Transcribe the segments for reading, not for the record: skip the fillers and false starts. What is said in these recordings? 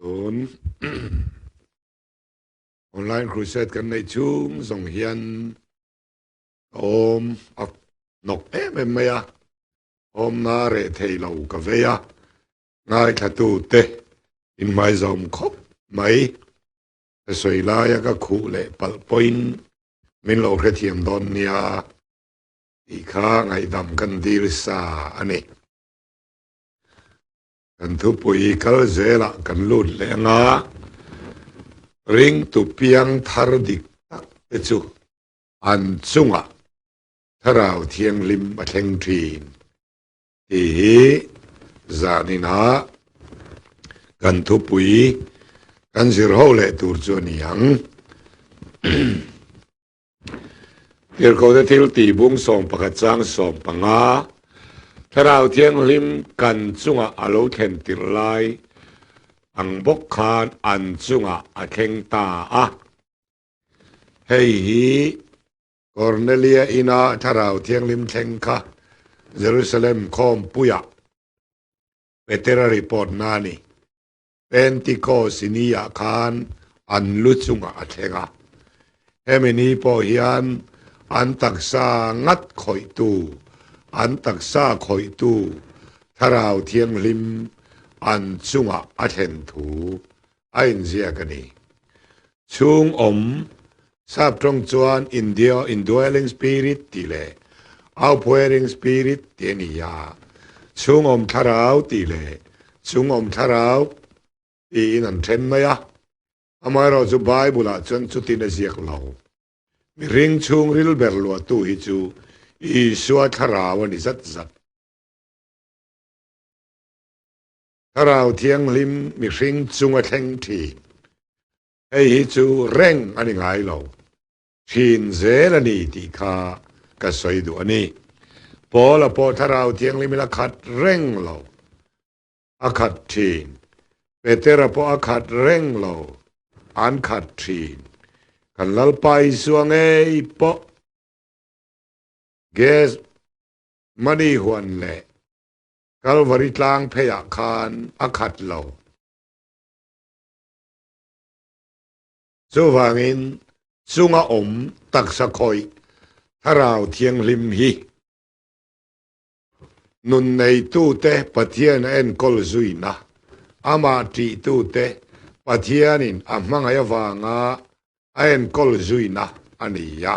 Tun online crusade kan neih chhung zawng hian ka awm a hnawk em em mai a, awmna reh thei lo ka vei a, ngaithla te inhmaizawm khawp mai. Ka sawi laia ka khuh leh palh pawhin min lo hrethiam dawn nia tih kha ngaihdam kan dil sa a ni. Kan thupui kal zelah kan lut leh anga ringtu piang thar dik tak te chu an chungah Thlarau Thianghlim a thleng thin tih hi zaninah kan thupui kan zir ho leh tur chu a ni ang. Tirhkohte thil tih bung 11 chang 15, Thlarau Thianghlim kan chungah a lo thlen tirh lai ang bawk khan an chungah a thleng ta a. Hei hi Kornelia ina Thlarau Thianghlim thleng kha Jerusalem khawmpuiah Petera report na a ni. Pentikos ni ah khan an lu chungah a thleng a. Hemi ni pawh hian an taksa ngat khawihtu, an taksa khawihtu Thlarau Thianghlim an chungah a thlen thu a inziak a ni. Chhung awm sap tawng chuan indwelling spirit tih leh outpouring spirit tih a ni a, chhung awm thlarau tih leh chung awm thlarau tiin an then mai a. Amaherawhchu chu Bible ah chuan chutin a ziak lo. Mihring chhungril ber luahtu hi chu Isua thlarau a ni zat zat. Thlarau Thianghlim mihring chunga thleng thin. Hei hi chu reng a ni ngai lo. Thin zel a ni tih kha ka sawi duh a ni. Paula pawh Thlarau Thianghlim in a khat reng lo. A khat thin. Petera pawh a khat reng lo. An khat thin. Kan Lalpa Isua ngei pawh Gethsemane huan leh Kalvari tlang pheiah khan a khat lo. Chuvangin chunga awm taksa khawih Thlarau Thianghlim hi nun neitute Pathian a enkawl zuina, amah ṭihtute Pathianin a hmangaih avanga a enkawl zuina a ni a.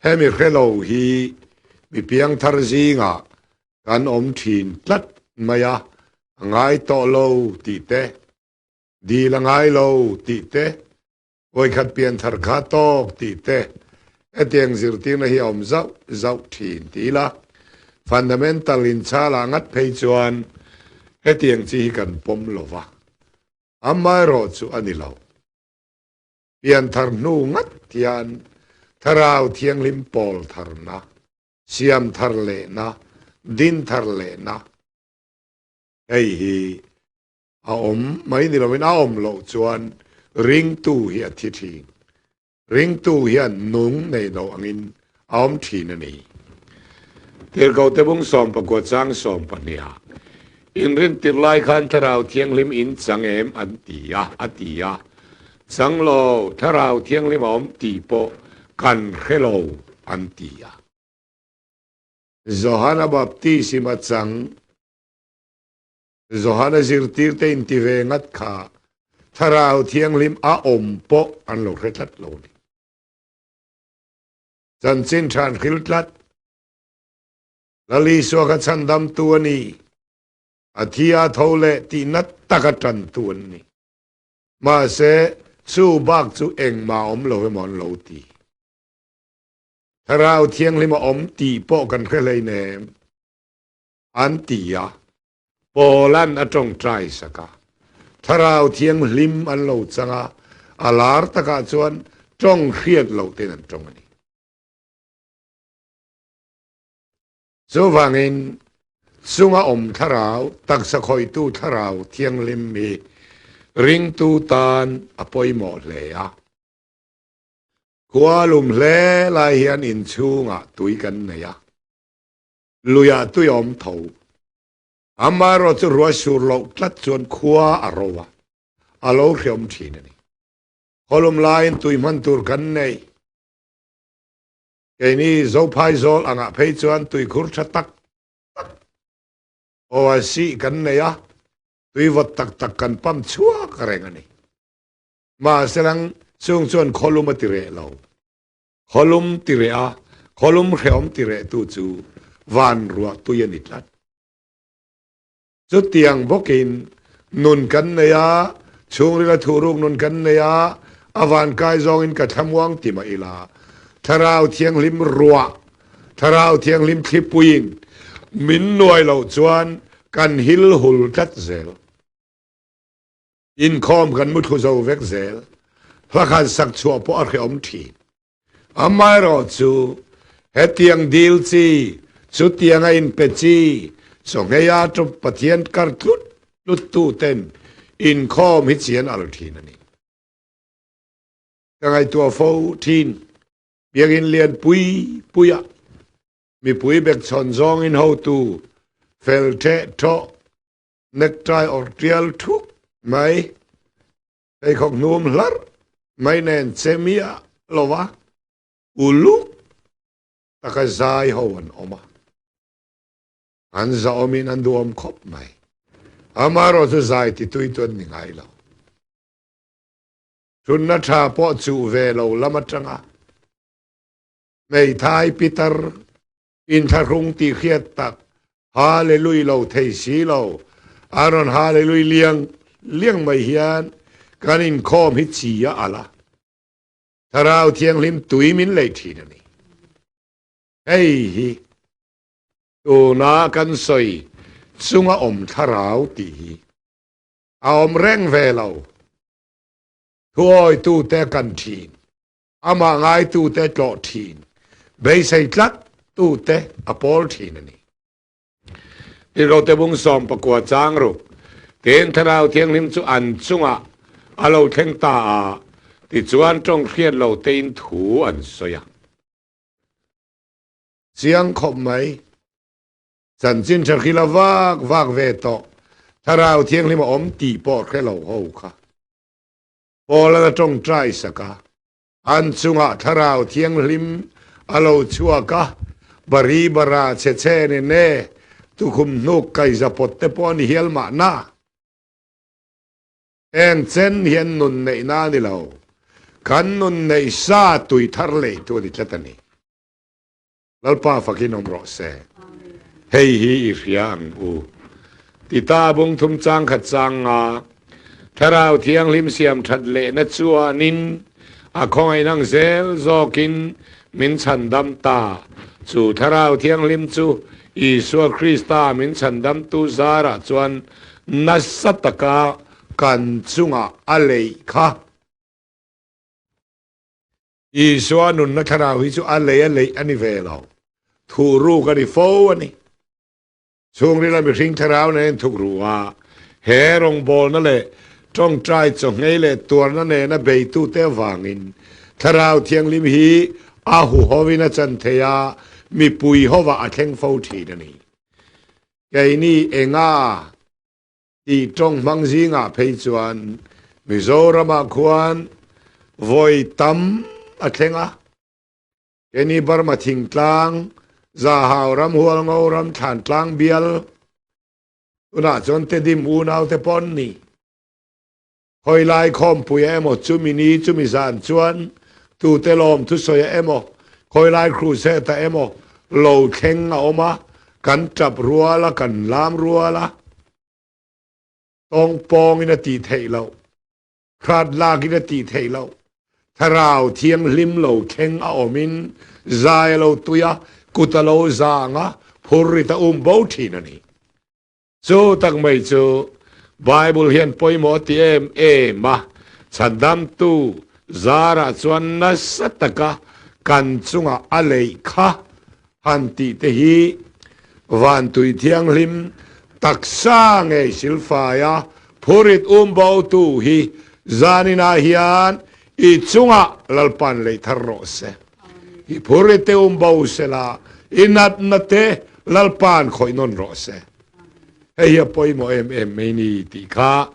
Hemi hrelo hi mi piangthar zingah kan awm thin tlat mai a, a ngai tawh lo tih te, dil a ngai lo tih te, vawikhat pianthar kha tawk tih te, hetiang zirtirna hi a awm zauh zauh thin ti ila, fundamental inchhalah ngat phei chuan hetiang chi hi kan pawm lo va, amaherawhchu a ni lo. Pianthar hnu ngat hian Thlarau Thianghlim pawl tharna, siam thar lehna, din thar lehna hei hi a awm mai ni lovin a awm loh chuan ringtu hi a thi thin. Ringtu hian nung nei lo angin a awm thin a ni. Tirhkohte bung 19 chang 12 ah inrin tirh lai khan Thlarau Thianghlim in chang em an ti a, a ti a. Chang lo, Thlarau Thianghlim a awm tih pawh kan hre lo an ti a. Johana Baptism a chang Johana zirtirte inti ve ngat kha Thlarau Thianghlim a awm pawh an lo hre tlat lo a ni. Chanchin than hril tlat. Lal Isua kha chhandamtu a ni. A thi a tho leh tihna taka tantu an ni. Mahse, chu bak chu engmah awm lo emaw an lo ti. Thlarau Thianghlim a awm tih pawh kan hre hleinem. An ti a. Paula'n a tawngtai sak a. Thlarau Thianghlim an lo chang a, a lar takah chuan tawng hriat loh ten an tawng a ni. Chuvangin, chunga awm thlarau, taksa khawihtu Thlarau Thianghlim hi ringtu tan a pawimawh hle a. Khua lum hle lai hian inchhungah tui kan nei a. Luiah tui a awm tho. Amaherawh chu ruah sur loh tlat chuan khua a ro a. a lo hreawm thin a ni. Khawlum laiin tui hman tur kan nei. Keini Zophai zawl angah phei chuan tuikhur tha tak tak oasi kan nei a, tui vawt tak tak kan pump chhuak reng a ni. Mahselang chung chuan khawlum a ti reh lo. Khawlum ti reh a, khawlum hrehawm ti rehtu chu van ruah tui a ni tlat. Chutiang bawkin nun kan nei a, chhungrila thuhruk nun kan nei a, a vankai zawngin ka thlamuang ti mah ila, Thlarau Thianghlim ruah, Thlarau Thianghlim thlipuiin min nuai loh chuan kan hil hul tlat zel. Inkhawm kan muthlu zo vek zel. Hla khan sak chhuah pawh a hrehawm thin. Amaherawhchu, hetiang dil chi, chutianga inpe chi, chawngheia ṭawp Pathian kar tlut tluttu ten inkhawm hi chian al ṭhin a ni. Ka ngaihtuah fo ṭhin, biakinn lian pui puia mipui bekchhawn zawngin hotu fel ṭheh ṭhawh, necktie awrh ṭial thuk mai, Pheikhawk hnum hlarh mai nen che miah lo va, uluk taka zai ho an awm a. An zahawmin an duhawm khawp mai. Amaherawh chu zai titui chu an ni ngai lo. Thunna tha pawh chuh ve lo lam atanga hmeithai pitar inthlahrung tih hriat tak Hallelui lo thei si lo, a rawn Hallelui liang liang mai hian kan inkhawm hi chi a alh a, Thlarau Thianghlim tui min lei thin a ni. Hei hi tuna kan sawi chunga awm thlarau tih hi a awm reng ve lo. Thuawitute kan thin, amah ngaitute tlawh thin, beisei tlat tute a pawl thin a ni. Tirhkohte bung 19 chang ruk tiin Thlarau Thianghlim chu an chungah a lo thleng ta a, tichuan tawng hriat lo tein thu an sawi a. Chiang khawp mai, chanchin tha hrila vak vak ve tawh Thlarau Thianghlim a awm tih pawh hre lo ho kha. Paul-an a ṭawngṭai sak a, an chungah Thlarau Thianghlim a lo chhuak a, Bari bara chhe chhe ni ne, tukhum hnuk kaiza pawt te pawh a ni hial mahna. Eng chen hian nun neihna a ni lo, kan nun neih sa tui thar leitu a ni tlat a ni. Lalpa fakin awm rawh se. Hei hi i hria ang u. Tita bung thum chang khat chang nga Thlarau Thianghlim siam that lehna chuanin a khawngaih nang zel zawkin min chhandam ta. Chu Thlarau Thianghlim chu Isua Krista min chhandamtu zarah chuan nasa taka kan chungah a leih kha. Isua nunna thlarau hi chu a lei a leih a ni ve lo. Thuhruk a ni fo a ni. Chhungrila mihring thlarau nen thukru a, he rawngbawlna leh tawngtai chawngei leh tuarna nena beitute avangin Thlarau Thianghlim hi a huhovin a chan thei a, mipui hovah a thleng fo thin a ni. Keini enga Tih tawng hmang zingah phei chuan Mizoramah khuan vawi tam a thleng a. Keini Burma thingtlang, Zahau ram, Hualngo ram, Thlantlang bial, tunah chuan Tedim unaute pawh an ni. Khawilai khawmpuia emaw chumi ni chumi zan chuan tute lawm thusawiah emaw khawilai crusade-ah emaw lo thleng a awm a, kan tap rual a, kan lam rual a, tawngpawngin a tih theih loh, hrat lakin a tih theih loh, thlarau thianghlim lo thleng a awmin zai a lo tui a, kut a lo zang a, phurrit a um bo thin a ni. Chu tak mai chu Bible hian pawimawh a ti em em a, chhandamtu zarah chuan nasa taka kan chungah a leih kha han tih te hi Vantui Thianghlim taksa ngei silfaia phurit umbotu hi zaninah hian i chungah Lalpan leih thar rawh se. I phurit te umbo sela, i natna te Lalpa'n khawih nawn rawh se. Hei hi a pawimawh em em mai ni tih kha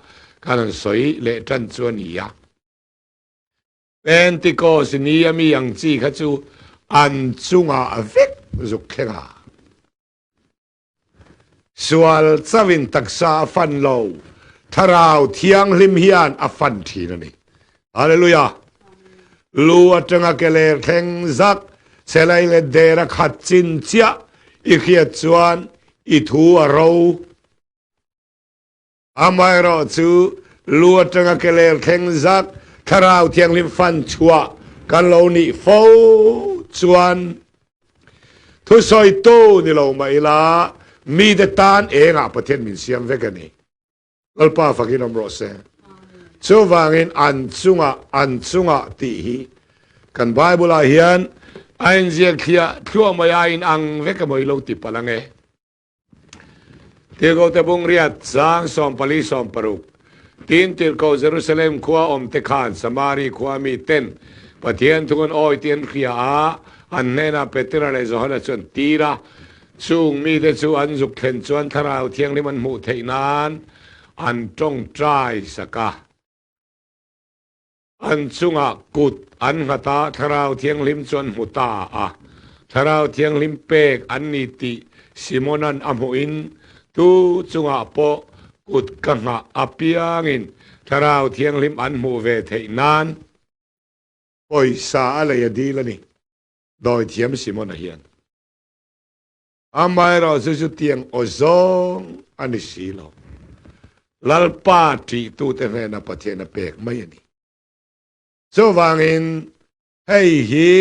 kan han sawi leh tan chu a ni a. Pentecost ni a mi ang chi kha chu an chungah vek zuk thleng a. Sual chauhin taksa a fan lo, Thlarau Thianghlim hian a fan thin a ni. Hallelujah! Lu atanga ke ler thleng zak, chelai leh der a khat chin chiah i hriat chuan i thu a ro. Amaherawh chu lu atanga ke ler thleng zak, Thlarau Thianghlim fan chhuah kan lo nih fo chuan thusawitu ni lo mah ila mite tan engah Pathian min siam vek a ni. Lalpa fakin awm rawh se. Chuvangin an chungah an chungah tih hi kan Bible-ah hian a inziak thliah thluah mai a inang vek emaw i lo ti palh ange. Tirhkohte bungriat sang 14 16 Tin tirhkoh Jerusalem khua awmte khan Samari khua mi ten Pathian thu an awi tih an hria a, an hnenah Petera leh Johana chu an tir a. Chung mite chu an zuk thlen chuan Thlarau Thianghlim an hmuh theih nan an tawngtai sak a. An chungah kut an nghat a, Thlarau Thianghlim chu an hmu ta a. Thlarau Thianghlim pek an ni tih Simona'n a hmuhin, Tu chungah pawh kut ka nghah apiangin Thlarau Thianghlim an hmuh ve theih nan pawisa a lei a dil a ni, dawithiam Simona hian. Amaherawhchu chutiang aw zawng a ni si lo. Lalpa ṭihtute hnena Pathian a pek mai a ni. Chuvangin hei hi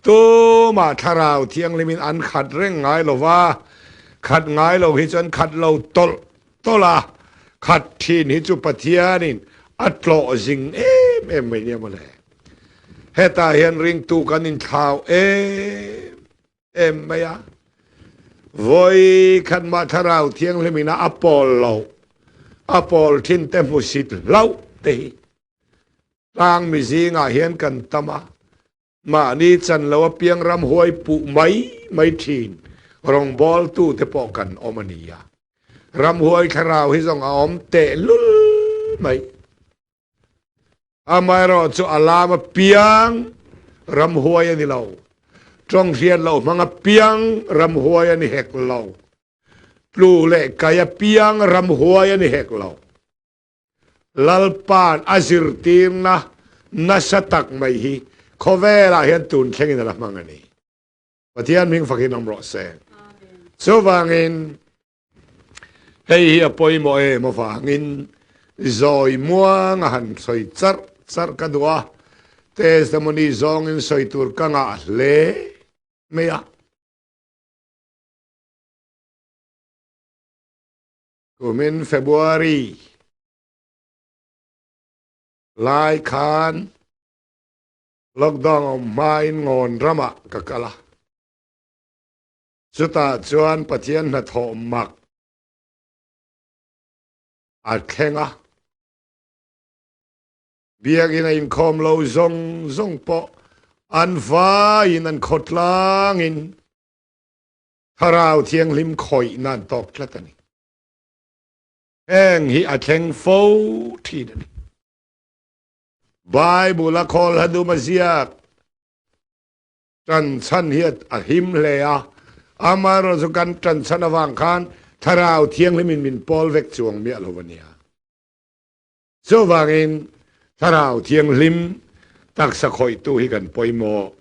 tumah Thlarau Thianghlimin an khat reng ngai lo va, khat ngai lo hi chu an khat lo tawlh tawlh a, khat ṭhin hi chu Pathianin a tlawh zing em em mai nia mawle. Hetah hian ringtu kan inthlau em em mai a. Vawi khat mah Thlarau Thianghlim ina a pawl lo, a pawl thin te hmusit hlauh te hi tlang mi zingah hian kan tam a, mahni chan lo apiang ramhuai puh mai mai thin rawngbawltu te pawh kan awm a ni a. Ramhuai thlarau hi zawng a awm tehlul mai. Amaherawhchu a lam apiang ramhuai a ni lo. Tawng hriat loh hmang apiang ramhuai a ni hek lo. Tlu leh kai apiang ramhuai a ni hek lo. Lalpa'n a zirtirna nasa tak mai hi khawvelah hian tun thlengin a la hmang a ni. Pathian hming fakin awm rawh se. Chuvangin Hei hi a pawimawh em avangin zawi muang a han sawi charh charh ka duh a, testimony zawngin sawi tur ka ngah hle mai a. Kumin February lai khan lockdown awm hmain ngawn ramah ka kal a. Chutah chuan Pathian hnathawh mak a thleng a. Biakinn a inkhawm lo zawng zawng pawh an vaiin an khawtlangin Thlarau Thianghlim khawihna an tawk tlat a ni. Heng hi a thleng fo thin a ni. Bible a khawl hladum a ziak. Ṭanchhan hi a him hle a, amaherawh chu kan ṭanchhan avang khan Thlarau Thianghlimin min pawl vek chuang miah lo a nia. Chuvangin Thlarau Thianghlim taksa khawihtu hi kan pawimawh.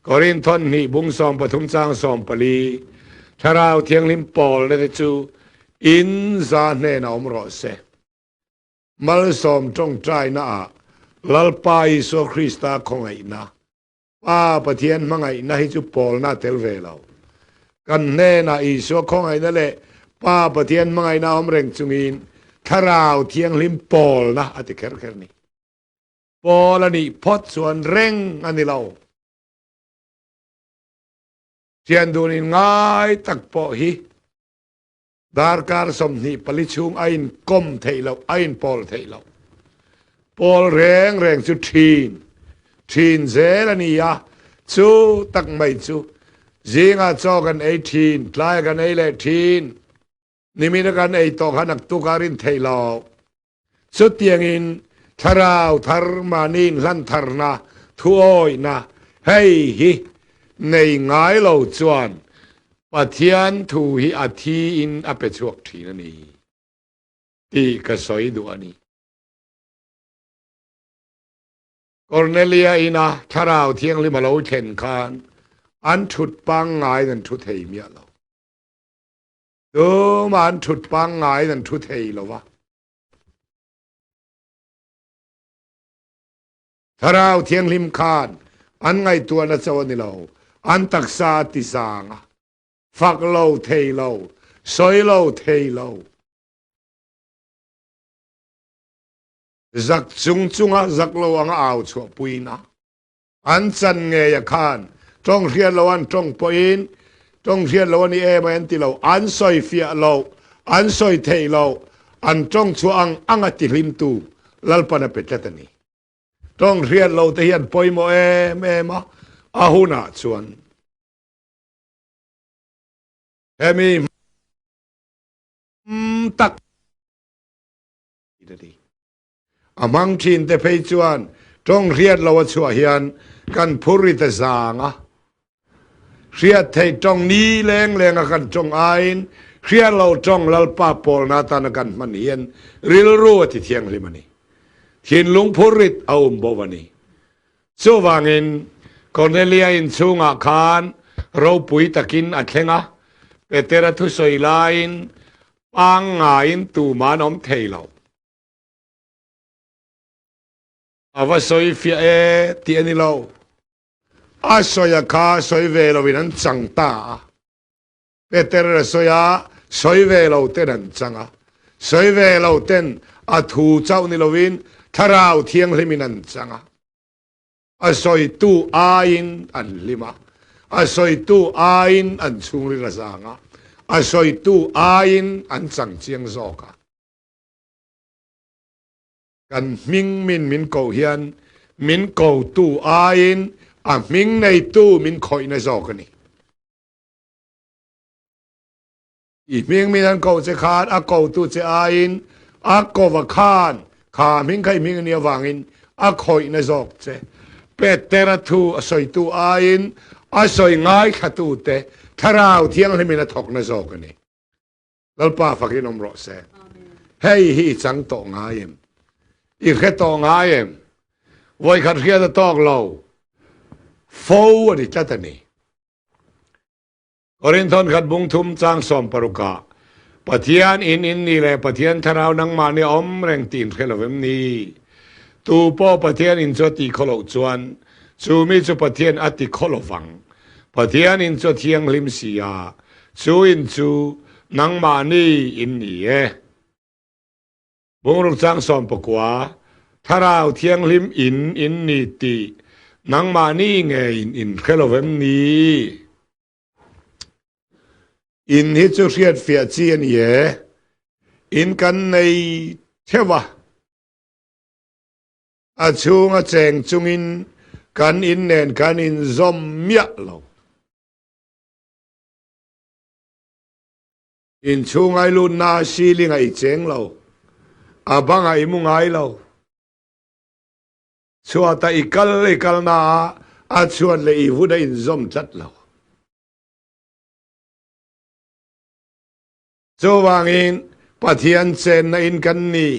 Korinthon hnih bung 13 chang 14, Thlarau Thianghlim pawlna te chu in za hnenah awm rawh se. Malsawm ṭawngṭainaah Lalpa Isua Krista khawngaihna Pa Pathian hmangaihna hi chu pawlna a tel ve lo. Kan hnenah Isua khawngaihna leh Pa Pathian hmangaihna a awm reng chungin Thlarau Thianghlim pawlna a ti kher kher ni. Pawl a nih phawt chuan reng a ni lo. Thian dunin ngai tak pawh hi Darkar 24 chhung a inkawm theih loh, a inpawl theih loh. Pawl reng reng chu thin, thin zel a ni a, chu tak mai chu zingah chaw kan ei thin, tlaiah kan ei leh thin, nimina kan ei tawh kha naktuk a rin theih loh. Chutiangin thlarau thar mahni inhlan tharna, thuawihna hei hi nei ngai lo chuan Pathian thu hi a thiin a pe chhuak thin a ni tih ka sawi duh a ni. Kornelia ina thlarau thianghlim a lo thlen khan an thut pangngaiin an thu thei miah lo. Tumah an thut pangngaiin an thu thei lo va. Thlarau Thianghlim khan an ngaihtuahna cho a ni lo, an taksa a ti zang a, fak lo thei lo, sawi lo thei lo. Zak chung chunga zak lo anga au chhuahpuina an chan ngeia khan tawng hriat lo an tawng pawhin tawng hriat lo a ni em ai an ti lo, an sawi fiah lo, an sawi theih lo, an tawng chhuah ang anga tihlimtu Lalpan a pe tlat a ni. Tawng hriat lo te hian pawimawh em em a, a hunah chuan hemi hmang tak a ni. A hmang thin te phei chuan tawng hriat lo a chhuah hian kan phur ri ta zang a. Hriat theih tawng ni leng lenga kan tawng aiin hriat lo tawng Lalpa pawlna atana kan hman hian rilru a ti thianghlim a ni. Thinlung phurrit a um bo a ni. Chuvangin Cornelia inchhungah khan ropui takin a thleng a, Petera thusawi laiin pangngaiin tumah an awm thei lo. A va sawi fiah e tih a ni lo. A sawi a kha sawi ve lo in an chang ta a. Peter a sawi a, sawi ve lo ten an chang a. Sawi ve lo ten a thu chauh ni lo in Thlarau Thianghlim in an chang a. A sawitu aiin an hlim a. A sawitu aiin an chhungril a zang a. A sawitu aiin an chang chiang zawk a. Kan hming min min koh hian min kotu aiin a hming neitu min khawihna zawk a ni. I hming min an koh che khan a kotu che aiin a kova khan kha hming kha i hming a nih avangin a khawihna zawk che. Petera thu a sawitu aiin a sawi ngaithlatute Thlarau Thianghlimin a thawkna zawk a ni. Lalpa fakin awm rawh se. Hei hi i chang tawh ngai em? I hre tawh ngai em? Vawikhat hriat a tawk lo. Fo a ni tlat a ni. Korinthon khat bung thum chang sawm parukah Pathian in in ni leh Pathian thlarau nangmah ni awm reng tih in hre lo em ni? Tu pawh Pathian in chu a ti khaw loh chuan chu mi chu Pathian a ti khaw lo vang. Pathian in chu a thianghlim si a, Chu in chu nangmahni in ni e. Bungruk chang 19, Thlarau Thianghlim in in ni tih nangmahni ngeiin in hre lo vem ni? In hi chu hriatfiah chi a ni e. In kan nei theuh a. A chhunga cheng chungin kan in nen kan inzawm miah lo. Inchhung ai lutna ceiling ah i cheng lo, a bang ah i mu ngai lo. Chhuat ah i kal i kalna ah a chhuat leh i vun a inzawm tlat lo. Chuvangin Pathian chenna in kan ni.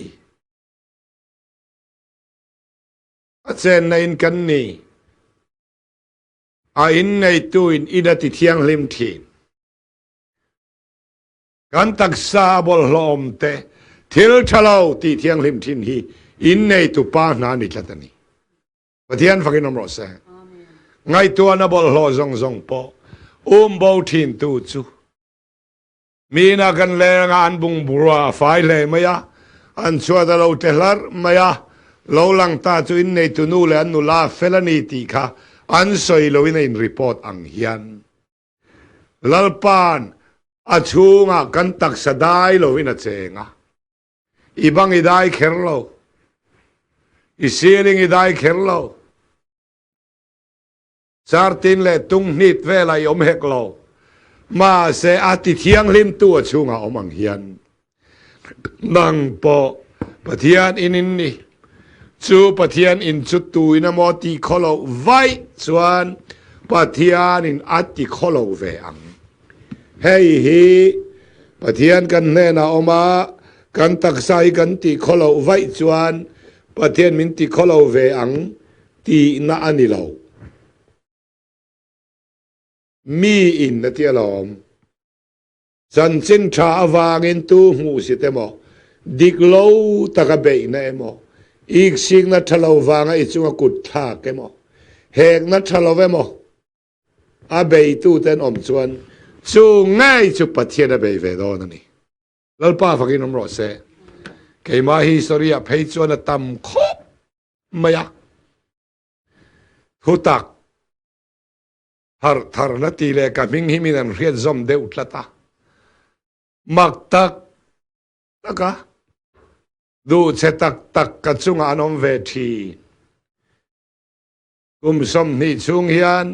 A chenna in kan ni. A in neitu in in a ti thianghlim thin. Kan taksa a bawlhhlawh awm te, thil tha lo ti thianghlim thin hi in neitu pa hna ni tlat a ni. Pathian fakin awm rawh se. Ngaihtuahna bawlhhlawh zawng zawng pawh um bo thin tu chu Mina kan leng a, an bungbura a fai hle mai a, an chhuat a lo tle hlarh mai a, lo lang ta chu inneitu nu leh an nula fel a ni tih kha an sawi loin a in report ang hian Lalpa'n a chhungah kan taksa dai loin a cheng a, i bang i dai kher lo, i ceiling i dai kher lo. Chartin leh tunghnit velah i awm hek lo. Mahse, a ti thianghlimtu a chhungah awm ang hian nang pawh. Pathian in in ni. Chu Pathian in chu tuin emaw ti khaw loh vaih chuan Pathianin a ti khaw lo ve ang. Hei hi Pathian kan hnenah awm a, kan taksa hi kan ti khaw loh vaih chuan Pathian min ti khaw lo ve ang tihna a ni lo. Mi in a ti alawm. Chanchin tha avangin tu hmuhsit emaw, dik lo taka beihna emaw, iksikna tha lo vanga i chunga kut thlak emaw, hekna tha lo emaw a beituten awm chuan chu ngei chu Pathian a bei ve dawn a ni. Lalpa fakin awm rawh se. Keimah history ah phei chuan a tam khawp mai a. Thutak. Harh tharna tih leh ka hming hi min an hriat zawm deuh tlat a, mak tak tak a, duh che tak tak ka chungah an awm ve thin. Kum 20 chhung hian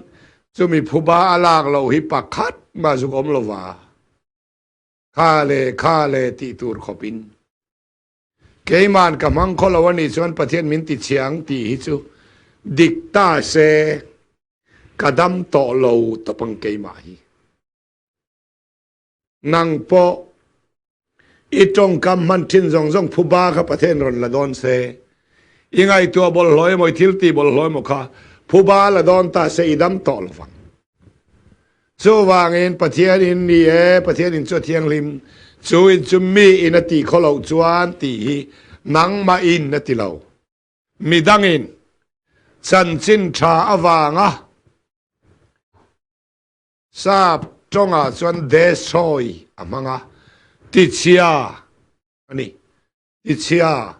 chumi phuba a lak loh hi pakhat mah zuk awm lova, kha leh kha leh tih tur khawpin. Keiman ka hmang khaw lo a nih chuan Pathian min ti chhiang tih hi chu dik ta se ka dam tawh lo tawp ang keimah hi. Nang pawh i tawngkam hman thin zawng zawng phuba kha Pathian rawn la dawn se, i ngaihtuah bawlhhlawh emaw i thil tih bawlhhlawh emaw kha phuba la dawn ta se i dam tawh lo vang. Chuvangin Pathian in ni e, Pathian in chu a thianghlim, chu in chu mi in a tih khaw loh chuan tih hi nangmah in a ti lo. Midangin chanchin tha avanga sap tawngah chuan destroy a hmang a, tichhia a ni. Tichhia,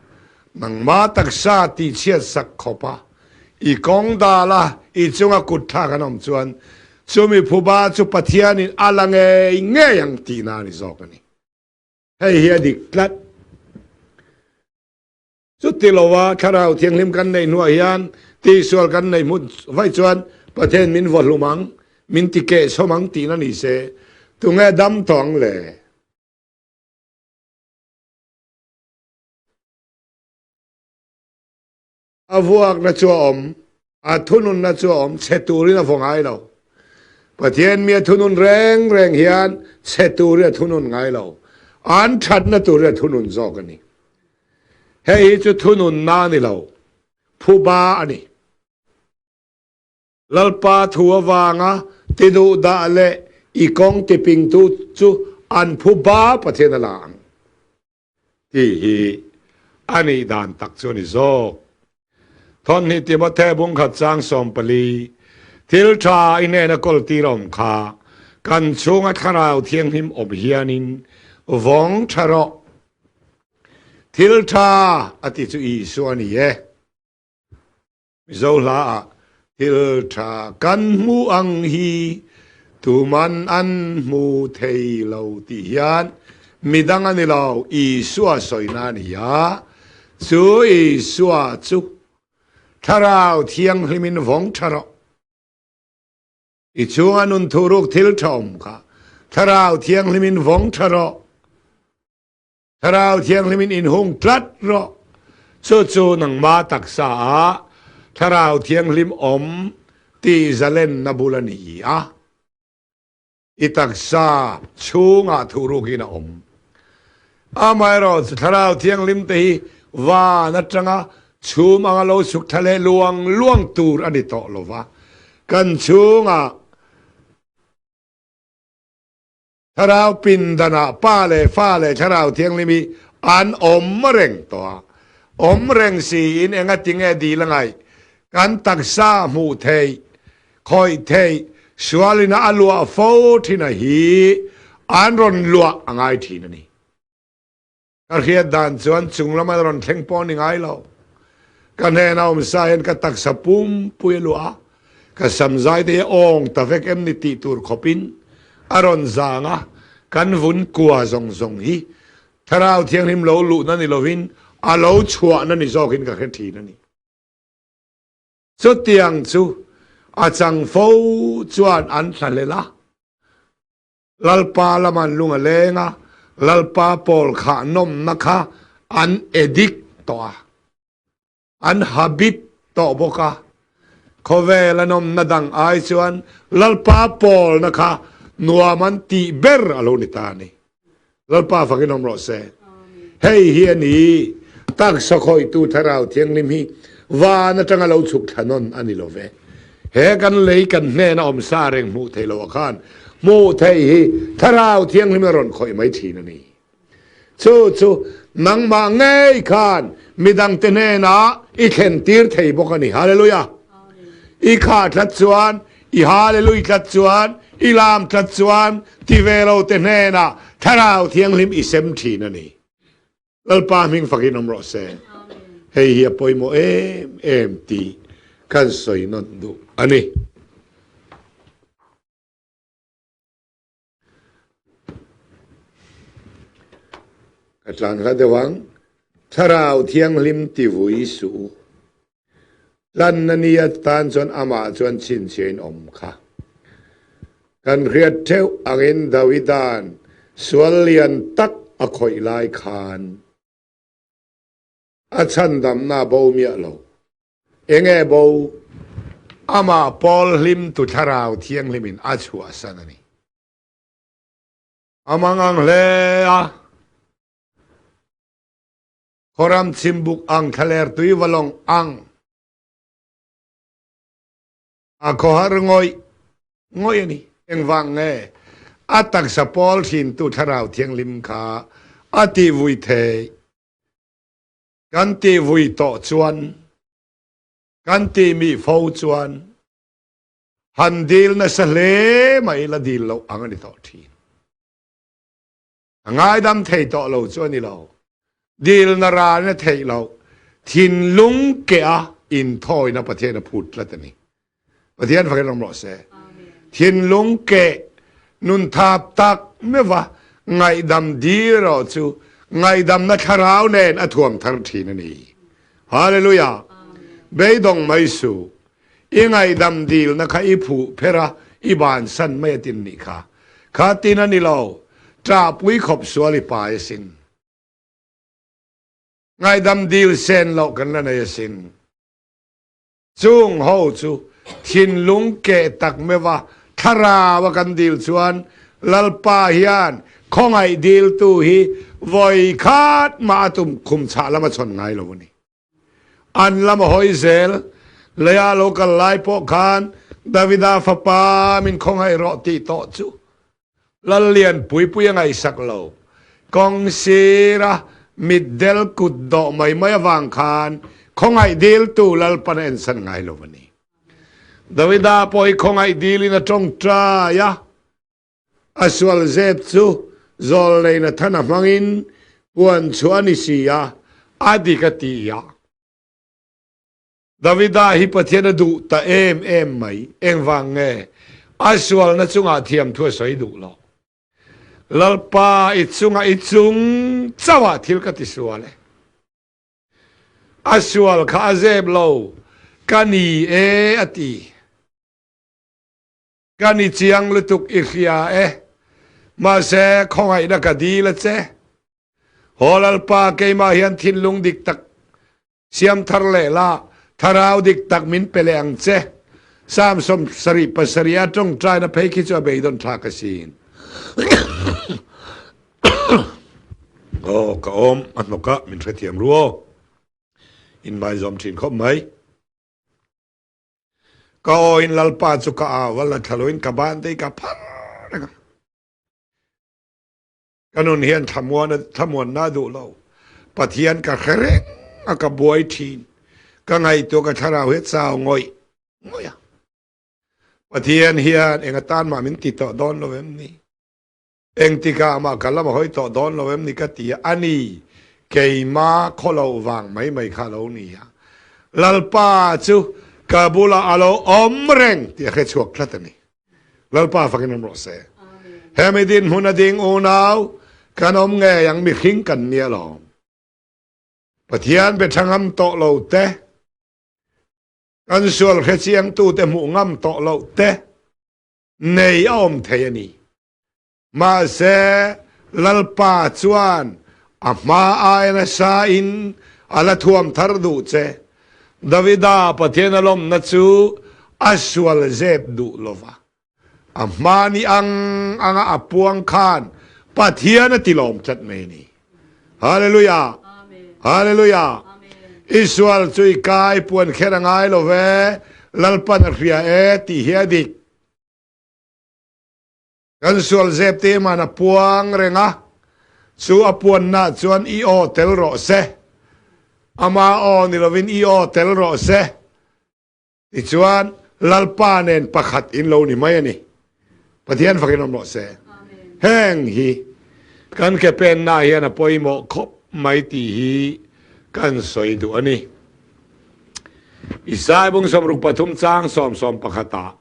nangmah taksa tihchhiat sak khawp a, i kawng dal a, i chunga kut thlak an awm chuan chumi phuba chu Pathianin a la ngei ngei ang tihna a ni zawk a ni. Hei hi a dik tlat. Chuti lova Thlarau Thianghlim kan neih hnuah hian tihsual kan neih hmun vaih chuan Pathian min vawhlum ang, min tikehchhawm ang tihna ni se, tunge dam tawh ang le? A vuakna chu a awm, a thununna chu a awm, chhe turin a vaw ngai lo. Pathian mi a thunun reng reng hian chhe turin a thunun ngai lo. An thatna turin a thunun zawk a ni. Hei hi chu thununna a ni lo, phuba a ni. Lalpa thu avanga ti duh dah leh i kawng ti pingtu chu an phu ba Pathian a la ang tih hi a nih dan tak chu a ni zawk. Thawmhnih Timothe bungkhat chang 14, Thil tha i hnena kawl tir awm kha kan chhunga thlarau thianghlim awm hianin vawng tha rawh. Thil tha a ti chu Isua a ni e. Mizo hla ah thil tha kan hmu ang hi tuman an hmu thei lo tih hian midang a ni lo, Isua sawina a ni a, chu Isua chu Thlarau Thianghlimin vawng tha rawh. I chunga nun thuruk thil tha awm kha Thlarau Thianghlimin vawng tha rawh. Thlarau Thianghlim in inhung tlat rawh. Chu chu nangmah taksa ah Thlarau Thianghlim awm tih zalenna bul a ni a. I taksa chhungah thuhruk in a awm. Amaherawh chu Thlarau Thianghlim te hi van atanga chhum anga lo chhuk thla leh luang luang tur a ni tawh lova, kan chhungah Thlarau pindanah Pa leh Fa leh Thlarau Thianghlim hi an awm reng tawh a. Awm reng siin enga tinge dil a ngaih? Kan taksa hmuh theih, khawih theih, sualina a luah fo thin a hi an rawn luah a ngai thin a ni. Ka hriat dan chuan chung lama rawn thleng pawh ni ngai lo. Ka hnena awm sa hian ka taksa pumpui a luah a, ka samzai te hi awng ta vek em ni tih tur khawpin a rawn zang a, kan vun kua zawng zawng hi Thlarau Thianghlim lo luhna ni lovin a lo chhuahna ni zawkin ka hre thin a ni. Chutiang chu a chang fo chuan an thlahlel a. Lalpa lama an lung a leng a, Lalpa pawl khah nawmna kha An addict tawh a, an habit tawh bawk a, khawvel a nawmna dang ai chuan Lalpa pawlna kha nuam an tih ber a lo ni ta a ni. Lalpa fakin awm rawh se. Hei hi a ni, taksa khawihtu Thlarau Thianghlim hi van atanga lo chhuk thla nawn a ni lo ve. He kan lei kan hnena awm sa reng hmuh theih loh ah khan hmuh theih hi Thlarau Thianghlim a rawn khawih mai thin a ni. Chu chu nangmah ngei khan midangte hnenah i thlen tir thei bawk a ni. Hallelujah! I khah tlat chuan, i Hallelui tlat chuan, i lam tlat chuan ti ve lo te hnenah Thlarau Thianghlim i sem thin a ni. Lalpa hming fakin awm rawh se. Hei hi a pawimawh em em tih kan sawi nawn duh a ni. Ka tlan hla deuh ang. Thlarau Thianghlim ti vui suh u. Tlanna ni atan chuan amah chuan chhinchhiain awm kha. Kan hriat theuh angin Dawida'n sual lian tak a khawih lai khan a chhandamna a bo miah lo. Enge bo? Amah Paul hlimtu Thlarau Thianghlimin a chhuahsan a ni. A mangang hle a, Khawram chhimbuk ang thlaler tui valawng ang a khawhar ngawih ngawih a ni. Engvang nge a taksa Paul hrintu Thlarau Thianghlim kha a tihvui theih? Kan tih vui tawh chuan, kan tih mi fo chuan han dil nasa hle mai la dil loh ang a ni tawh thin. A ngaidam thei tawh lo chu a ni lo. Dil na ral na theih loh, thinlung keh a inthawina Pathian a phut tlat a ni. Pathian fakin awm rawh se. Thinlung keh nun thap tak meuha ngaihdam dil erawh chu ngaihdamna thlarau nen a thuam thar thin a ni. Hallelujah! Beidawng mai suh. I ngaihdam dilna kha i phuh pher a, i bansan mai a tin nih kha. Kha tin a ni lo, ṭahpui khawp sual i pai asin. Ngaihdam dil sen loh kan la nei asin. Chung ho chu thinlung keh tak meuha thlarau a kan dil chuan Lalpa hian khawngaih diltu hi vawi khat mah a tum khum chhah lam a chhawn ngai lo a ni. An lam a hawi zel, leia lo kal lai pawh khan Davida fapa min khawngaih rawh tih tawh chu Lallian Puipui a ngaihsak lo. Kawng sira mitdel kut dawh mai mai avang khan khawngaih diltu Lalpan a ensan ngai lo a ni. Davida pawh hi khawngaih dilin a tawngtai a, a sual zep chu zawlnei Nathana hmangin puan chhuah a ni si a, a dik a ti a. Davida hi Pathian a duh ta em em mai. Engvang nge? A sualna chungah thiamthu a sawi duh lo. Lalpa, i chungah i chung chauhah thil ka ti sual e. A sual kha a zep lo, ka ni e a ti. Ka ni chiang lutuk i hria e. Mahse, khawngaihna ka dil a che. Haw Lalpa, keimah hian thinlung dik tak siam thar leh la, thlarau dik tak min pe leh ang che. Psalm 77 a tawngtaina phei khi chu a beidawn thlak asin. Aw, ka awm a hnawk a, min hrethiam ru aw. Inmaizawm thin khawp mai. Ka aw in Lalpa chu ka au a, la thla loin ka ban te hi ka phar reng a. Ka nun hian thlamuan thlamuanna a duh lo. Pathian ka hre reng a, ka buai thin. Ka ngaihtuah ka thlarau hi a chau ngawih ngawih a. Pathian hian eng atan mah min ti tawh dawn lo em ni? Engtikah mah ka lam a hawi tawh dawn lo em ni ka ti a, a ni, keima khaw loh vang mai mai kha a lo ni a. Lalpa chu ka bulah a lo awm reng tih a hre chhuak tlat a ni. Lalpa fakin awm rawh se. Hemi dinhmun a ding unau kan awm ngei ang mihring kan ni alawm. Pathian be tha ngam tawh lo te, kan sual hre chiangtute hmuh ngam tawh loh te nei a awm thei a ni. Mahse, Lalpa chuan A hma aia nasa in a la thuam thar duh che. Davida Pathian a lawmna chu a sual zep duh lova. A hma ni ang anga a puang khan Pathian a ti lawm tlat mai a ni. Hallelujah! Hallelujah! I sual chu i kai puan kher a ngai lo ve, Lalpan a hria e tih hi a dik. Kan sual zep te man a puang reng a, chu a puanna chuan i aw tel rawh se. Ama aw ni lovin i aw tel rawh se. Tichuan, Lalpa nen pakhat in lo ni mai a ni. Pathian fakin awm rawh se. Heng hi kan ke penna hian a pawimawh khawp mai tih hi kan sawi duh a ni. Isai bung 63 chang sawm sawm pakhatah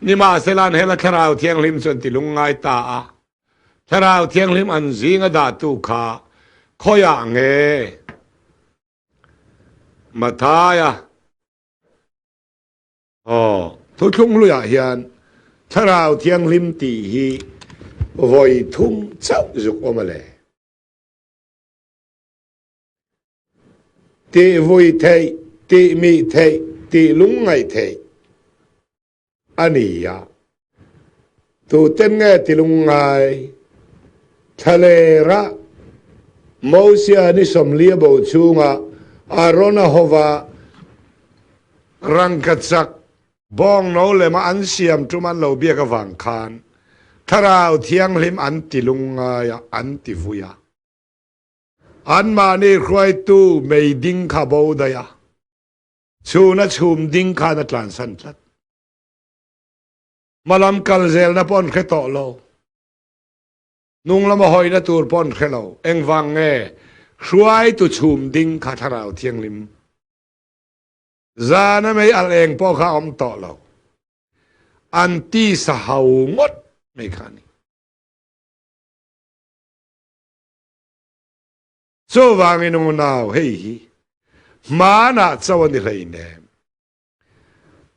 Nimahsela an hela Thlarau Thianghlim chu an ti lungngai ta a, Thlarau Thianghlim an zinga dahtu kha khawiah nge? Mathaia, Aw, thuthlung hluiah hian Thlarau Thianghlim tih hi vawi thum chauh zuk awm a le. Tih vui theih, tih mih theih, tih lungngaih theih a ni a. Tuten nge ti lungngai? Thlalera Mosia ni sawmli a bo chhunga Arona hova rangkachak bawngno lema an siam tum an lo biak avang khan Thlarau Thianghlim an ti lungngai a, an ti vui a. Anmahni hruaitu mei ding kha bo daih a, chhuna chhum ding khan a tlansan tlat. Hmalam kal zelna pawh an hre tawh lo. Hnung lama hawina tur pawh an hre lo. Engvang nge hruaitu chhum ding kha Thlarau Thianghlim zana mei alh eng pawh kha a awm tawh lo. An tisa hau ngawt mai kha a ni. Chuvangin unau hei hi hmanah chauh a ni hleinem.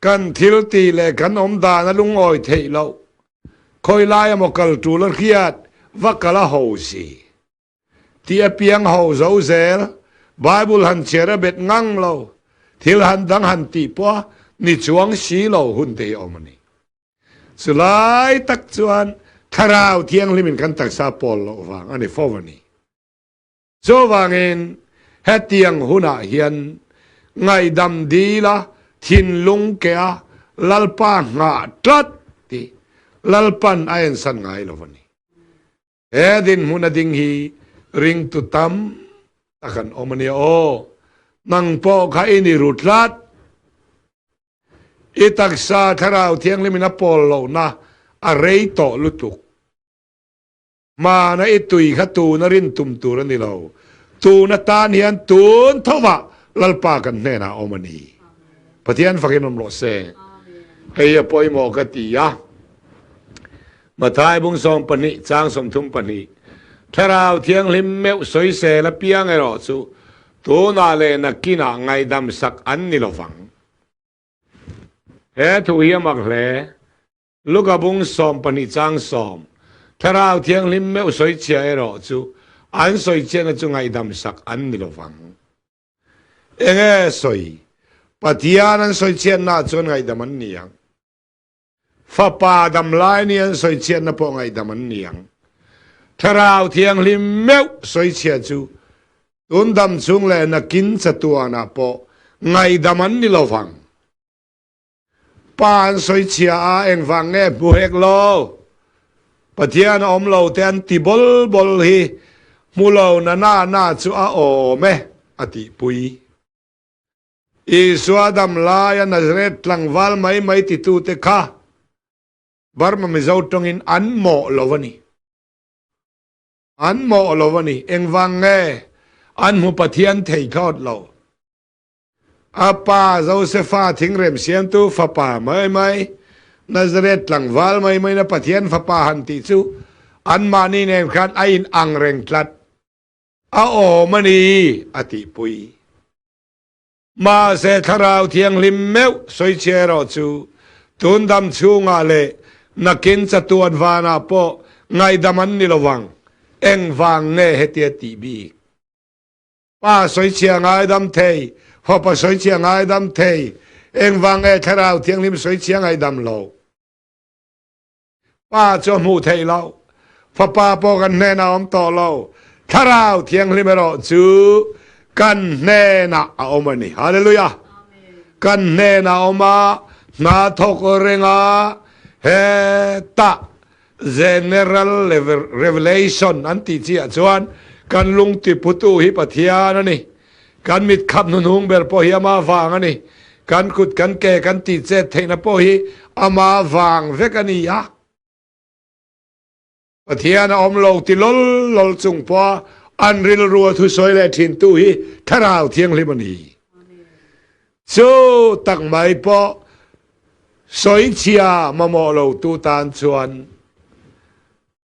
Kan thil tih leh kan awm dan a lungawi theih loh. Khawi lai emaw kal tul a hriat va kal a ho si. Tih apiang ho zo zel, Bible han chhiar a bet ngang lo, thil han dang han tih pawh a ni chuang si lo hun te hi a awm a ni. Chulai tak chuan Thlarau Thianghlimin kan taksa pawl loh vang a ni fo a ni. Chuvangin hetiang hunah hian ngaihdam dila thinlung kea Lalpa nghah tlat tih Lalpan a ensan ngai lo a ni. He dinhmun a ding hi ringtu tam tak an awm a nia aw. Nang pawh kha i ni ru tlat. I taksa Thlarau Thianghlimin a pawl lohna a rei tawh lutuk. Hmana i tui kha tuna rin tum tur a ni lo. Tun atan hian tun thovah Lalpa kan hnenah a awm a ni. Pathian fakin awm rawh se. Hei a pawimawh ka ti a. Mathai bung 12 chang 32 Thlarau Thianghlim meuh sawisel apiang erawh chu tunah leh nakinah ngaihdam sak an ni lovang. He thu hi a mak hle. Luka bung 12 chang 10, Thlarau Thianghlim meuh sawichhia erawh chu an sawichhiatna chu ngaihdam sak an ni lovang. Enge sawi? Pathian an sawichhiatnaah chuan ngaihdam an ni ang. Fapa damlai ni an sawichhiatna pawh ngaihdam an ni ang. Thlarau Thianghlim meuh sawichhia chu tun dam chung leh nakin chatuanah pawh ngaihdam an ni lovang. Pa an sawichhia a, engvang nge hmu hek lo? Pathian a awm lo te an ti bawl bawl hi hmu lo na na na chu a awm e, a tihpui. Isua dam laia Nazareth tlangval mai mai titute kha Burma Mizo tawngin an mawh lo a ni. An mawh lo a ni. Engvang nge an hmu Pathian thei thlawt lo? A pa Josefa thingrem siamtu fapa mai mai, Nazareth tlangval mai maina Pathian fapa han tih chu anmahni nen khan a in ang reng tlat. A awm a ni, a tihpui. Mahse Thlarau Thianghlim meuh sawichhia erawh chu tun dam chhungah leh nakin chatuan vanah pawh ngaihdam an ni lovang. Engvang nge hetia tih bik? Pa sawichhia ngaidam thei, Fapa sawichhia ngaidam thei, engvang nge Thlarau Thianghlim sawichhia ngaidam lo? Pa chu a hmuh theih loh, Fapa pawh kan hnenah a awm tawh lo, Thlarau Thianghlim erawh chu kan hnenah a awm a ni. Hallelujah! Kan hnenah a awm a, hna thawk reng a, hetah General Revelation an tih chi ah chuan kan lungti putu hi Pathian a ni. Kan mit khap hnuhnung ber pawh hi ama vang a ni. Kan kut kan ke kan tih chet theihna pawh hi ama vang vek a ni a. Pathian a awm lo ti lawl lawl chung pawha an rilru a thusawi leh thintu hi Thlarau Thianghlim a ni. Chu tak mai pawh sawichhia mamawh lo tu tan chuan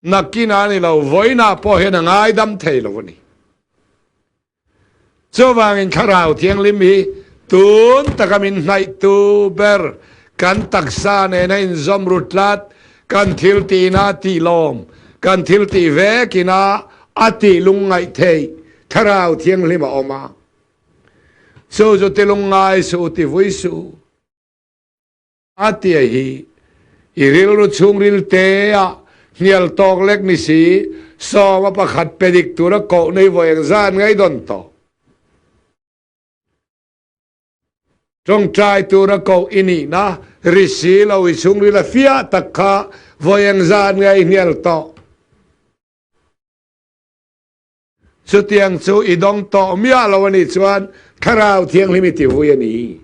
nakin a ni lo, vawiinah pawh hian a ngaidam thei lo a ni. Chuvangin Thlarau Thianghlim hi tun taka min hnaihtu ber, kan taksa nena inzawm ru tlat, kan thil tihna a tihlawm, kan thil tih vekina a tih lungngaih theih Thlarau Thianghlim a awm a. Chu chu ti lungngai suh u, ti vui suh u. A tia hi i rilru chhungril te ah hnial tawk lek ni si, sawma pakhat pe dik tura koh nei vawi engzat ngei dawn tawh. Tawngtai tura koh i nihna ri si lo i chhungril a fiah tak kha vawi engzat ngei hnial tawh. Chutiang chu i dawng tawh miah lo a nih chuan Thlarau Thianghlim i ti vui a ni.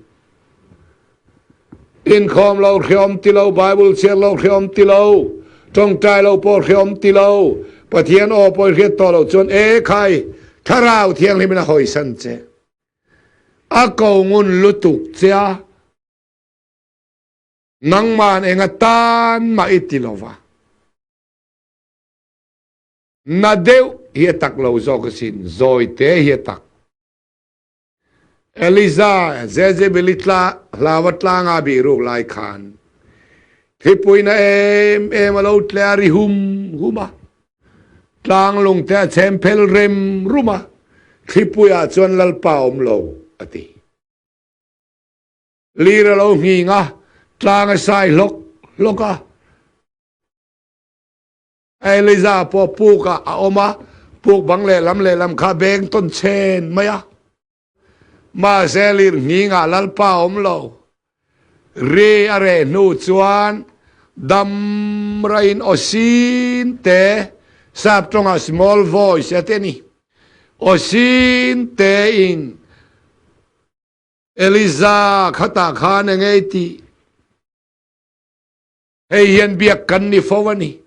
Inkhawm lo hreawm ti lo, Bible chhiar lo hreawm ti lo, tawngtai lo pawh hreawm ti lo, Pathian aw pawh i hriat tawh loh chuan e khai, Thlarau Thianghlim in a hawisan che. A ko ngun lutuk che a. Nangman enga tan mah i ti lova. Na deuh hi a tak lo zawk asin, zawite hi a tak. Eliza Jezebel-i tla hlaua tlanga bih ruk lai khan thlipui na em em a lo tle a ri hum hum a, tlang lungte a chhem phel rem rum a, thlipui ah chuan Lalpa awm lo a ti. Lir a lo nghing a, tlang a sai hlawk hlawk a. Eliza pawh puk ah a awm a, puk bang lehlam lehlam kha beng tawn chen mai a. Mahse lirnghing ah Lalpa a awm lo. Ri a reh hnu chuan dam rain aw sin te, sap tawngah small voice a ti a ni, aw sin te in Eliza khatah khan eng nge i tih? Hei hian biak kan ni fo a ni.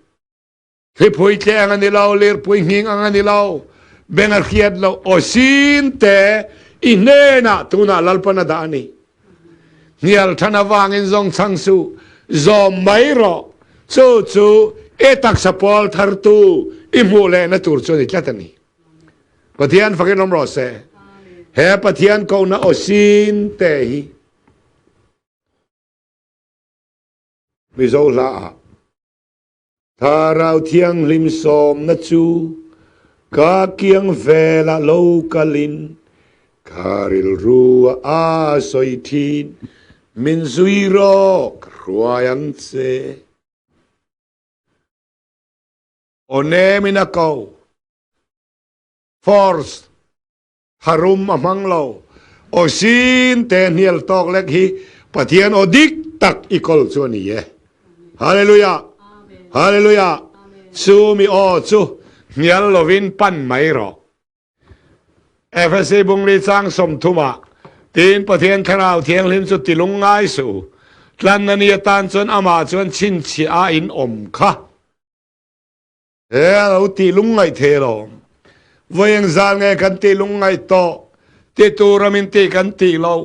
Thlipui tle ang a ni lo, lirpui nghing ang a ni lo, beng a hriat loh aw sin te i hnenah tunah Lalpan a dah a ni. Hnial than avangin zawng chhang suh, zawm mai rawh. Chu chu i taksa pawl thartu i hmuh lehna tur chu a ni tlat a ni. Pathian fakin awm rawh se. He Pathian kohna aw sin te hi Mizo hla ah Thlarau Thianghlim sawmna chu ka kiang velah lo kalin ka rilru a a sawi thin min zui rawh ka hruai ang che. Aw nemin a ko. Force Tharum a hmang lo. Aw sin te hnial tawk lek hi Pathian aw dik tak i kawl chu a ni e. Hallelujah! Hallelujah! Chu mi aw chu hnial lovin pan mai rawh. Efesi bungli chang 30 ah tiin Pathian Thlarau Thianghlim chu ti lungngai suh u. Tlanna ni atan chuan amah chuan chhinchhiah a in awm kha. He a lo tih lungngaih thei lo. Vawi engzal nge kan tih lungngaih tawh? Ti tura min tih kan tih loh,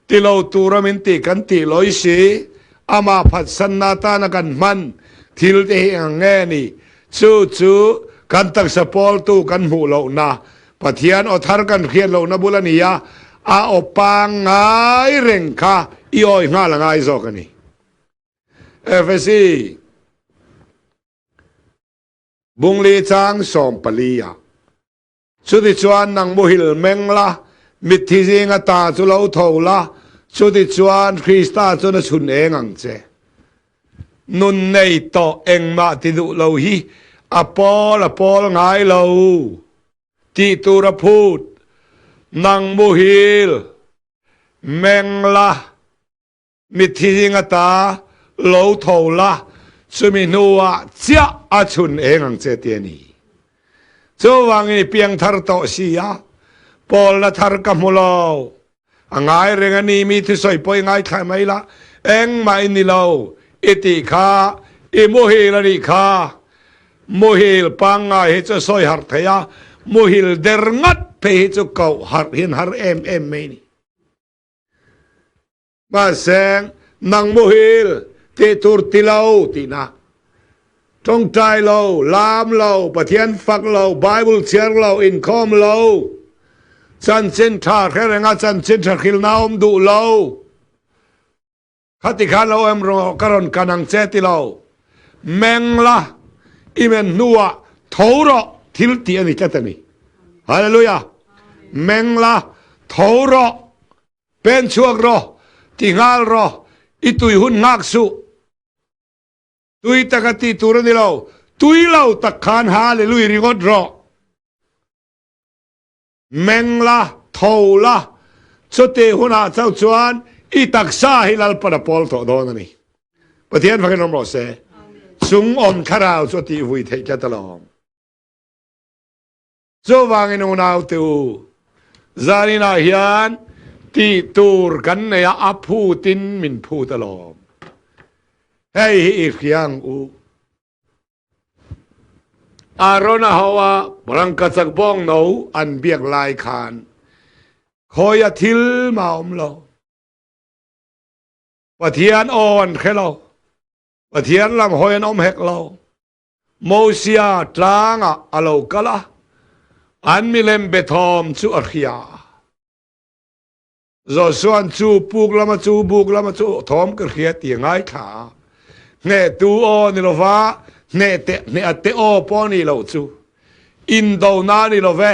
ti lo tura min tih kan tih lawih si. Amah phatsanna atana kan hman thil te hi eng nge ni? Chu chu kan taksa pawltu kan hmuh lohna, Pathian aw thar kan hriat lohna bul a ni a, a aw pangngai reng kha i awi nghal a ngai zawk a ni. Efesi. Bungli chang 14 ah. Chutichuan nang muhil meng la, mitthi zinga ta chu lo tho la, chutichuan Krista chuan a chhun eng ang che. Nun nei tawh engmah ti duh lo hi a pawl a pawl ngai lo tih tur a phut. Nang muhil meng la, Mitthi zinga ta lo tho la, chumi hnuah chiah a chhun eng ang che ti a ni. Chuvangin i piang thar tawh si a, pawlna thar ka hmu lo. A ngai reng a ni, mi thusawi pawh i ngaithla mai la, engmah i ni lo i tih kha i muhil a nih kha. Muhil pangngai hi chu sawi harh thei a, muhil der ngat phei hi chu koh harh hian har em em mai a ni. Mahse, nang muhil tih tur ti lo tihna, tawngtai lo, lam lo, Pathian fak lo, Bible chhiar lo, inkhawm lo, chanchin tha hre renga chanchin tha hrilhna awm duh lo, khati khan lo em rawh ka rawn kan ang che ti lo, meng la, i men hnuah tho rawh thil tih a ni tlat a ni. Hallelujah! Meng la, tho rawh. Pen chhuak rawh, ti nghal rawh, i tui hun nghak suh. Tui taka tih tur a ni lo, tui lo tak khan Hallelui ringawt rawh. Meng la, tho la, chuti hunah chauh chuan i taksa hi Lalpan a pawl tawh dawn a ni. Pathian fakin awm rawh se. Chung awm thlarau chu a tihvui theih tlat alawm. Chuvangin unaute u, zaninah hian tih tur kan nei a, a phutin min phut alawm. Hei hi i hria ang u. Aaron-a hoa rangkachak bawng no an biak lai khan khawia thil mah a awm lo. Pathian aw an hre lo. Pathian lam hawi an awm hek lo. Mosia tlangah a lo kal a, an milem be thawm chu a hria a. Josua'n chu puk lama chu buk lama chu thawm ka hria tih a ngaithla a. Hnehtu aw ni lova, hneh te hneh a te aw pawh ni loh chu. Indona ni lo ve,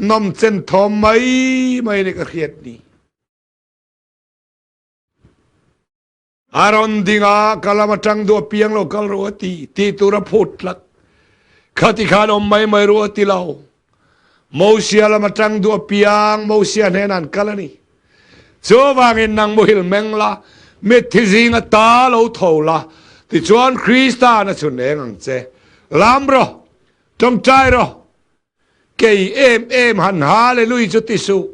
nawmchen thawm mai mai ni ka hriat ni. A rawn ding a, ka lam atang duh apiang lo kal ru a ti, tih tur a phut tlat. Khati khan awm mai mai ru a ti lo. Mosia lam atang duh apiang Mosia hnenah an kal a ni. Chuvangin nang muhil meng la, mitthi zinga ta lo tho la, tichuan Krista na chhun eng ang che. Lam rawh, tawngtai rawh, Kei em em han Hallelui chu ti suh.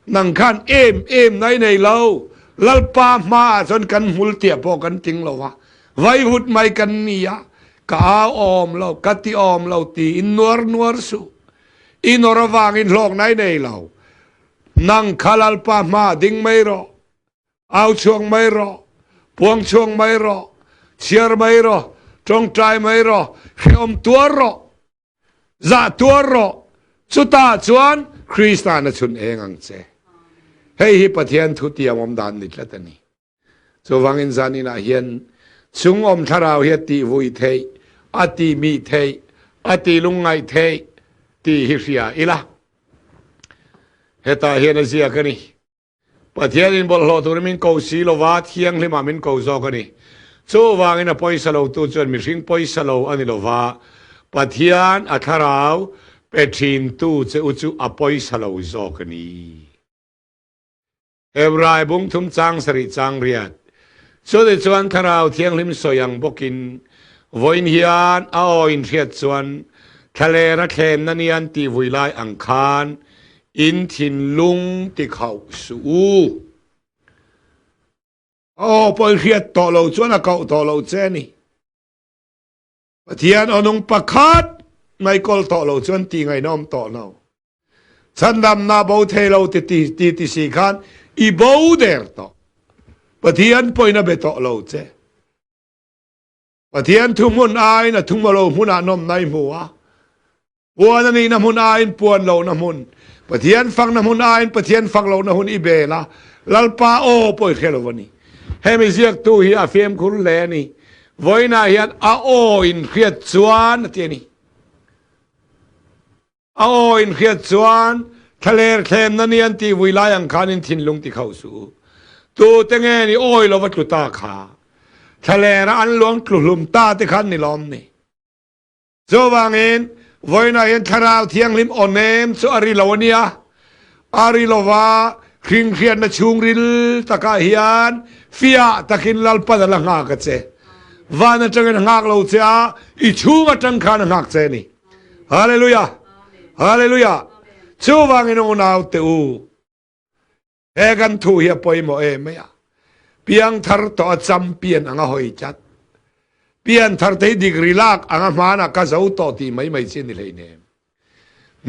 Nang khan em em na i nei lo. Lalpa hmaah chuan kan hmul tiah pawh kan ting lo va. Vaivut mai kan ni a, ka au awm lo, ka ti awm lo tiin nuar nuar suh. I nawr avangin hlawkna i nei lo. Nang kha Lalpa hmaah ding mai rawh. Au chhuak mai rawh, puang chhuak mai rawh, chhiar mai rawh, tawngtai mai rawh, hrehawm tuar rawh. Zah tuar rawh, chutah chuan Krista'n a chhun eng ang che. Hei hi Pathian thutiam awm dan ni tlat a ni. Chuvangin zaninah hian chung awm thlarau hi a tih vui theih, a tih mih theih, a tih lungngaih theih tih hi hria ila. Hetah hian a ziak a ni. Pathianin bawlhhlawh turin min ko si lova, thianghlimah min ko zawk a ni. Chuvangin a pawisa lotu chuan mihring pawisa lo a ni lova, Pathian a thlarau pe thintu che u chu a pawisa lo zawk a ni. Hebrai bungthum chang sarih chang riat. Chutichuan Thlarau Thianghlim sawi ang bawkin vawiin hian a aw inhriat chuan thlalera thlenna nian tih vui lai ang khan In thinlung ti khauh suh u. A aw pawh i hriat tawh lo chuan a koh tawh lo che a ni. Pathian aw nung pakhat mai kawl tawh lo chuan ti ngaihna awm tawh lo. Chhandamna bo thei lo ti ti ti si khan i bo der tawh. Pathian pawhin a be tawh lo che. Pathian thu hmun aiin a thuma lo hmunah nawmna i hmu a. Puan a nihna hmun aiin puan lohna hmun, Pathian fakna hmun aiin Pathian fak lohna hun i bel a, Lalpa aw pawh i hre lo a ni. Hemi ziaktu hi a fimkhur hle a ni. Vawiinah hian a aw in hriat chuan a ti a ni. A aw in hriat chuan thlaler thlemna ni an tih vui lai ang khan in thinlung ti khauh suh u. Tute nge ni awi lova tlu ta kha? Thlalera an luang tlu hlum ta te khan ni lawm ni? Chuvangin, vawiinah hian Thlarau Thianghlim aw nem chu a ri lo a nia. A ri lova, hringhriatna chhungril takah hian fiah takin Lalpan a la nghak a che. Van atangin a nghak lo che a, i chhung atang khan a nghak che a ni. Hallelujah! Hallelujah! Chuvangin unau te u, He kan thu hi a pawimawh em mai a, piangthar tawh a champion anga hawi tlat. Pianthar te hi degree lak anga hmanah ka zo tawh tih mai mai chi a ni hleinem.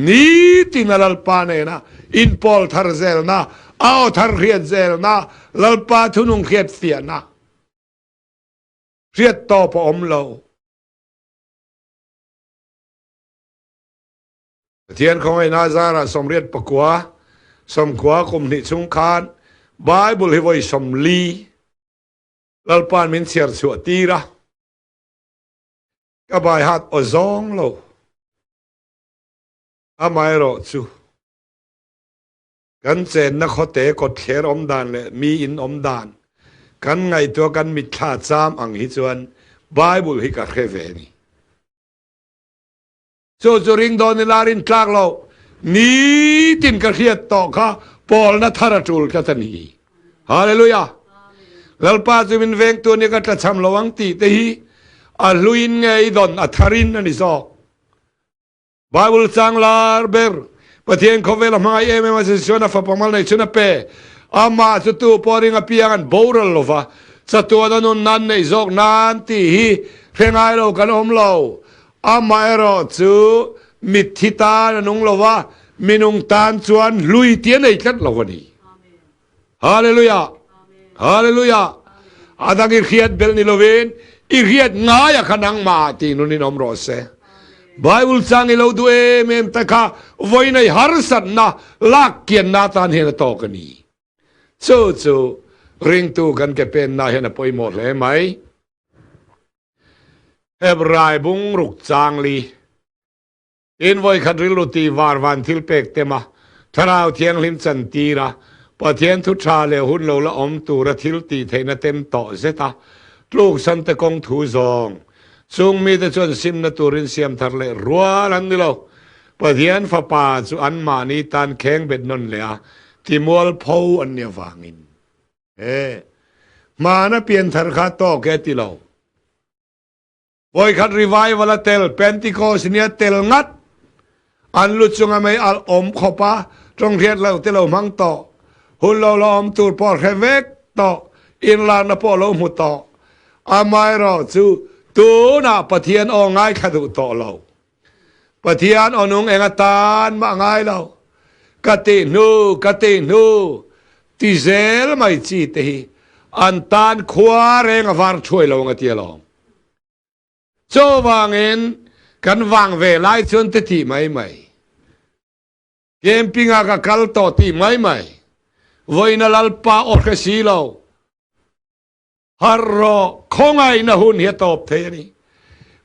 Nitin a Lalpa nena inpawl thar zelna, a aw thar hriat zelna, Lalpa thunung hriat fiahna hriat tawp a awm lo. Pathian khawngaihna zarah 89, 90 kum hnih chung khan Bible hi vawi 40 Lalpa'n min chhiar chhuah tir a. Ka bai hat aw zawng lo. Amaherawh chu kan chenna khawte kawtthler awm dan leh mi in awm dan kan ngaihtuah kan mitthla cham ang hi chuan Bible hi ka hre ve a ni. Chu chu ring dawn ila rin tlak lo. Nitin ka hriat tawh kha pawlna thar a tul tlat a ni. Hallelujah! Lalpa chu min vengtu ania ka tlachham lo ang tih te hi a hluin nge i dawn a tharin a ni zawk. Bible chang lar ber Pathian khawvel a hmangaih em em a sin chuan a fapa mal nei chun a pe. Amah chu tu pawh ring apiang an boral lova chatuan a nun nan neih zawk nan tih hi hre ngai lo kan awm lo. Amaherawh chu mitthi tan a nung lo va, minung tan chuan hlui tih a nei tlat lo a ni. Hallelujah! Hallelujah! A dang i hriat belh ni lovin i hriat ngai a kha nangmah tih nunin awm rawh se. Bible chang i lo duh em em te kha vawi nei harsatna lak kianna atan hian a tawk a ni. Chu chu ringtu kan ke penna hian a pawimawh hle mai. Hebrai bung ruk chang li. Tin vawikhat rilru tih var van thil pek tem a, Thlarau Thianghlim chan tir a, Pathian thu tha leh hun lo la awm tura thil tih theihna tem tawh zet a, tluksan te kawng thu zawng. Chung mite chuan simna turin siam thar leh rual an ni lo. Pathian Fapa chu anmahni tan kheng bet nawn leh a, timualpho an ni avangin. He hmana pianthar kha tawk e ti lo. Vawikhat revival a tel, Pentecost ni a tel ngat. An lu chunga mei alh awm khawp a, tawnghriat lo te lo hmang tawh. Hun lo la awm tur pawh hre vek tawh, inlarna pawh lo hmu tawh. Amaherawh chu tunah Pathian aw ngaithla duh tawh lo. Pathian aw nung eng atan mah ngai lo. Ka tih hnu, ka tih hnu ti zel mai chi te hi an tan khua reng a var thuai lo ang a ti alawm. Chuvangin kan vang ve lai chuan te tih mai mai. Camping ah ka kal tawh tih mai mai. Vawiin a Lalpa aw hre si lo. Harh rawh, khawngaihna hun hi a tawp thei a ni.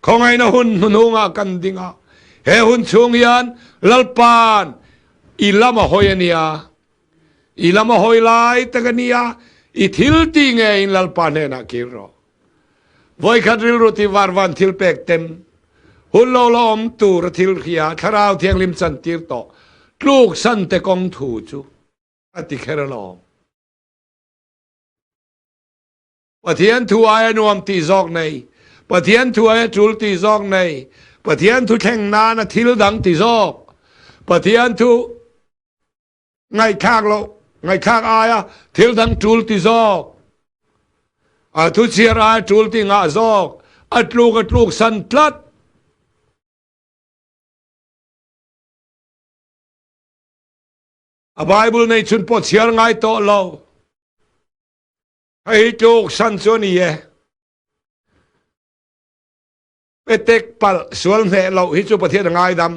Khawngaihna hun hnuhnungah kan ding a, he hun chhung hian Lalpa'n i lam a hawi a nia. I lam a hawi lai tak a nia, i thil tih ngeiin Lalpa hnenah kir rawh. Vawikhat rilru tih var van thil pek tem, hun lo la awm tur a thil hria, Thlarau Thianghlim chantir tawh, tluksan te kawng thu chu a ti kher alawm. Pathian thu aia nuam tih zawk nei, Pathian thu aia tul tih zawk nei, Pathian thu thleng nana thil dang ti zawk, Pathian thu ngaihthlak loh, ngaihthlak aia thil dang tul ti zawk, a thu chhiar aia tul ti ngah zawk, a tluk a tluk san tlat. A Bible nei chhun pawh chhiar ngai tawh lo. Hei tluk san chu a ni e. Petek palh sual hneh loh hi chu Pathian a ngaidam.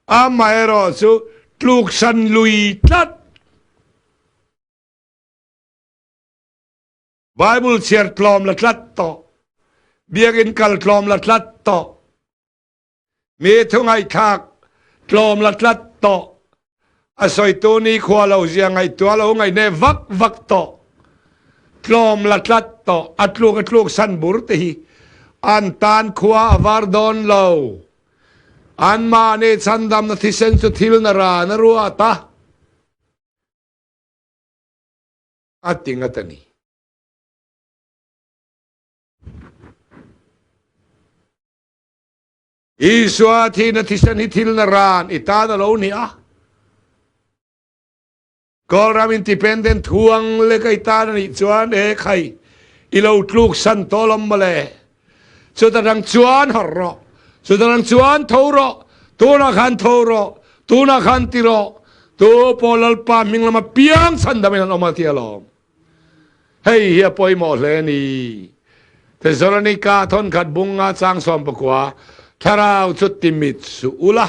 Amaherawh chu tluk san lui tlat. Bible chhiar tlawm la tlat tawh. Biakinn kal tlawm la tlat tawh. Mi thu ngaihthlak Tlawm la tlat tawh. A sawitu nikhua lo zia ngaihtuah lo ngaihne vak vak tawh. Tlawm la tlat tawh. A tluk a tluk san bur te hi an tan khua a var dawn lo. Anmahni chhandamna thisen chu thil na ran a ruat a. A ti ngat a ni. Isua thihna thisen hi thil na ran i tan a lo ni a. Kawlram independent thuang lek a i tan a nih chuan e khai i lo tluk san tawh lawm mawle. Chuta tang chuan harh rawh, chuta tang chuan tho rawh, tunah khan tho rawh, tunah khan ti rawh, tu pawh Lalpa hming lama piang chhan damin an awm a ti alawm. Hei hi a pawimawh hle a ni. Thesalonika thawnkhat bunga chang 19 Thlarau chu timit suh ula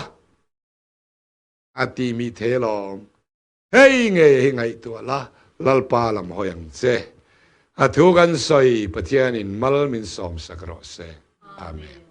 a timi thei alawm. Hei nge hi ngaihtuah la, Lalpa lam hawi ang che. A thu kan sawi Pathianin mal min sawmsak rawh se. Amen.